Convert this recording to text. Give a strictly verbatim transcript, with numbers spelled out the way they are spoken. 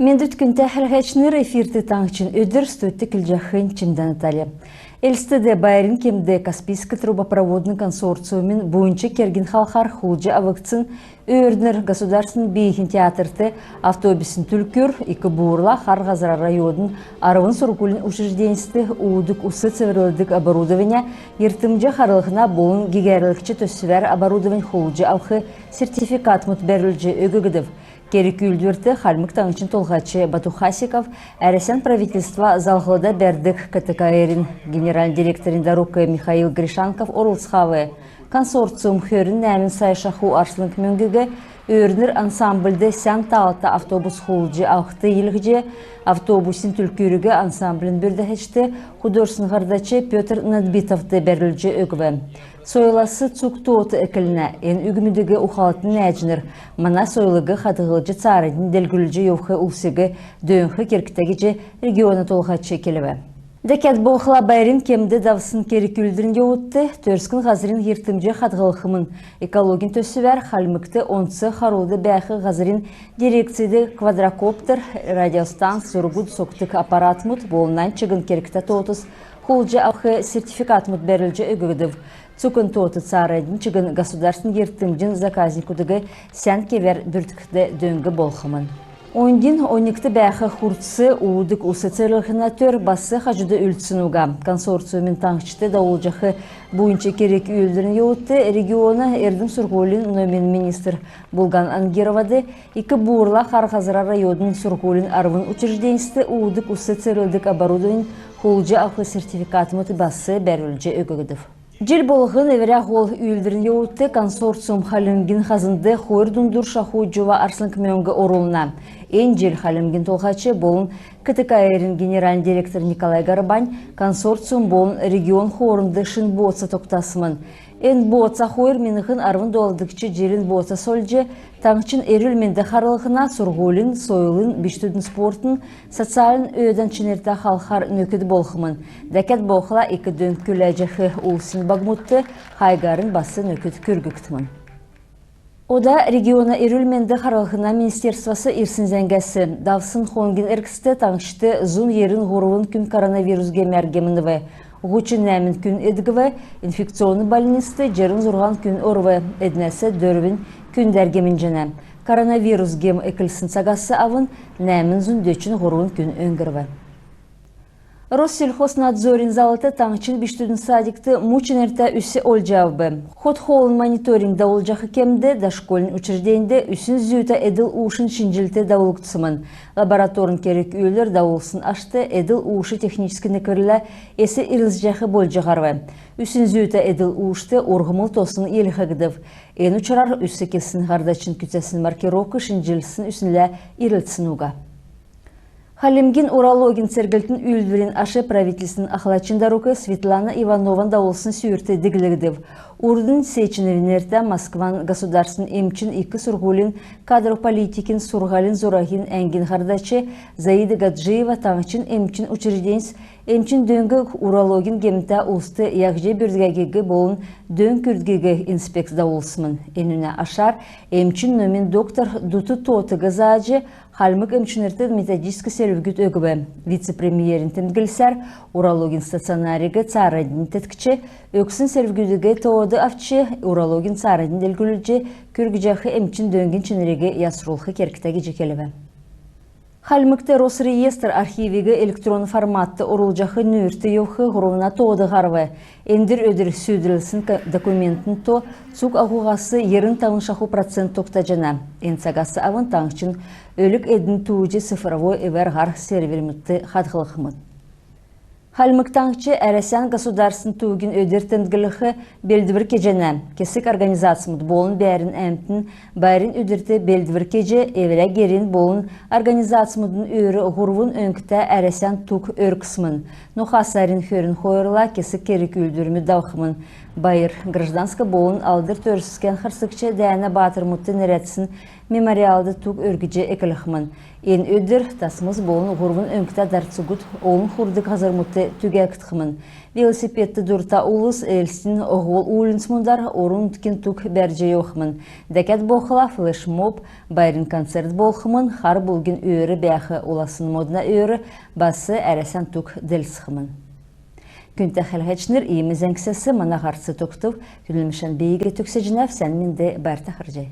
Мендвт, күндтә хәләһәчнр! Эфирт «Таңһчин өдр», студьд көдлҗәхнь Чимдән Наталья. Элстд байрин кемд «Каспийск трубопроводн» консорциумин буйнч кергин халхар хулдҗ авгдсн «Өөрднр» государственн бииһин театрт автобусин түлкүр, Ик-Буурла, Хар Һазра района арвн сурһулин учрежденьст уудг ус цеврлдг оборудовань, йиртмҗ харлһна болн гегәрлгч төсвәр оборудовань хулдҗ авх сертификатмуд бәрүлҗ өггдв. Керг-үүлдврт Хальмг Таңһчин Толһач Бату Хасиков, Әрәсән правительства залһлда бәрдг КТК-ин генеральн директорин дарук Михаил Гришанков орлцхав. Консорциум хөрн нәәмн сай шаху арслң мөңгиг «Өөрднр» ансамбльд сән таалта автобус хулдҗ авхд йилһҗ, автобусин түлкүриг ансамблин бүрдәһәчд художественн һардач Пётр Надбитовт бәрүлҗ өгв. Сойлас цуг тоот эклнә. Эн үгмүдиг ухалт нәәҗнр, мана сойлыг хадһлҗ, цааранднь делгрүлҗ йовх улсиг дөңнх кергтә гиҗ региона толһач келв. Дәкәд болхла, байрин кемд давсн керг-үүлдврин йовудт төрскн һазрин йиртмҗ хадһлхмн. Экологин төсвәр Хальмгт онц харулд бәәх һазрин дирекцид квадрокоптер, радиостанц, зургуд согтх аппаратмуд болн нань чигн кергтә тоотс хулдҗ авх сертификатмуд бәрүлҗ өггдв. Цуг эн тоот цааранднь чигн государственн йиртмҗин заказникудыг сән кевәр бүрткхд дөң болхмн. Оньдин оньгт бәәх хурц, уудг ус цеврлһнә төр бас хаҗуд үлдсн уга. Консорциумин таңһчд давулҗах буйнч керг-үүлдврин йовудт региона эрдм-сурһулин, номин министр Булган Ангировад, Ик-Буурла, Хар Һазра района сурһулин арвн учрежденьст уудг ус цеврлдг оборудовань хулдҗ авх сертификатмуд бас бәрүлҗ өггдв. Җил болһн эврә һол үүлдврин йовудт консорциум Хальмгин хазнд хойр дундур шаху җува арслң мөңг орулна. Эн җил Хальмгин Толһач болн КТК-ин генеральн директор Николай Горбань консорциум болн регион хоорнд шин бооца тогтасмн. Эн бооца хойр миңһн арвн долдгч җилин бооцас олҗ, таңһчин эрүл-менд харлһна, сурһулин, сойлын, бичкдүдин спортын, социальн өөдән чинртә халхар нөкд болхмн. Дәкәд болхла, ик дөң күләҗәх улсин багмудт хайгарнь бас нөкд күрггдхмн. Ода региона эрүл-менд харлһна министерствас ирсн зәңгәс. Давсн хонгин эргцд таңһчд зун йирн һурвн күн коронавирус гемәр гемнв. Һучн нәәмн күн эдгв. Инфекционн больницд җирн зурһан күн орв, эднәс дөрвнь күндәр гемнҗәнә. Коронавирус гем эклсн цагас авн нәәмн зун дөчн һурвн күн өңгрв. Россельхознадзорин залвр таңһчин бичкдүдин садикт му чинртә үс олҗ авв. Хот-хоолын мониторинг давулҗах кемд дошкольн учрежденьд үсн зүүтә эдл-уушин шинҗллт давулгдсмн. Лабораторн керг-үүлдвр давулсн ашт эдл-ууш техническ некврлә эс ирлцҗәх болҗ һарв. Үсн зүүтә эдл-уушт урһмл тосн йилһгдв. Эн учрар үс кесн һардачин күцәсн маркировк шинҗлсн үснлә ирлцсн уга. Хальмгин урологин церглтин үүлдврин аш правительствин ахлачин дарук Светлана Иванован давулсн сүүрт диглгдв. Урднь Сеченовин нертә Москван государственн эмчин ик сурһулин кадров политикин сурһулин зураһин әңгин һардач Заида Гаджиева таңһчин эмчин учрежденьс эмчин дөңг урологин гемтә улст яһҗ бүрдгәгиг болн дөң күргдгиг инспекц давулсмн. Энүнә ашар эмчин номин доктор дуту-тоотыг зааҗ, хальмг эмчнрт методическ селвгүд өгв. Вице-премьерин темдглсәр, урологин стационариг цааранднь теткҗ, өгсн селвгүдиг тоод авч, урологин цааранднь делгрүлҗ, күргҗәх эмчин дөңгин чинриг ясрулх кергтә гиҗ келв. Хальмгт Росреестр архивиг электрон форматд орулҗах нүүрт йовх һурвна тоод һарв. Эндр өдр сүүрлсн ка-, документин то цуг аһуһас йирн тавн шаху процент тогтаҗана. Эн цагас авн таңһчин өлг-эдин тууҗ цифровой эврәр һар сервермүдт хадһлхмн. Хальмг Таңһч Әрәсән государственн тугин өдр темдглх белдвр кеҗәнә. Кесг организацмуд болн бәәрн әмтн байрин өдрт белдвр кеҗ, эврә герин болн организацмудын өөр һурвн өңгтә Әрәсән туг өргсмн. Ноха сарин хөрн хойрла кесг керг-үүлдврмүд давхмн. Байр гражданск болн Алдр Төрскән харсгч дәәнә баатрмудт нерәдсн мемориалд туг өргҗ эклхмн. Эн өдр тасмс болн һурвн өңгтә дарцгуд олн хурдг һазрмудт түгәгдхмн. Велосипедт дурта улс Элстин һол уульнцмудар орн-нутгин туг бәрҗ йовхмн. Дәкәд болхла флешмоб, байрин концерт болхмн, Хар Булгин өөр бәәх Уласн модна өөр бас Әрәсән туг делсхмн. Күндтә хәләһәчнр, иим зәңгсәс мана һарц тогтв. Көдлмшән би төгсәҗәнәв. Сән менд, байрта харһий.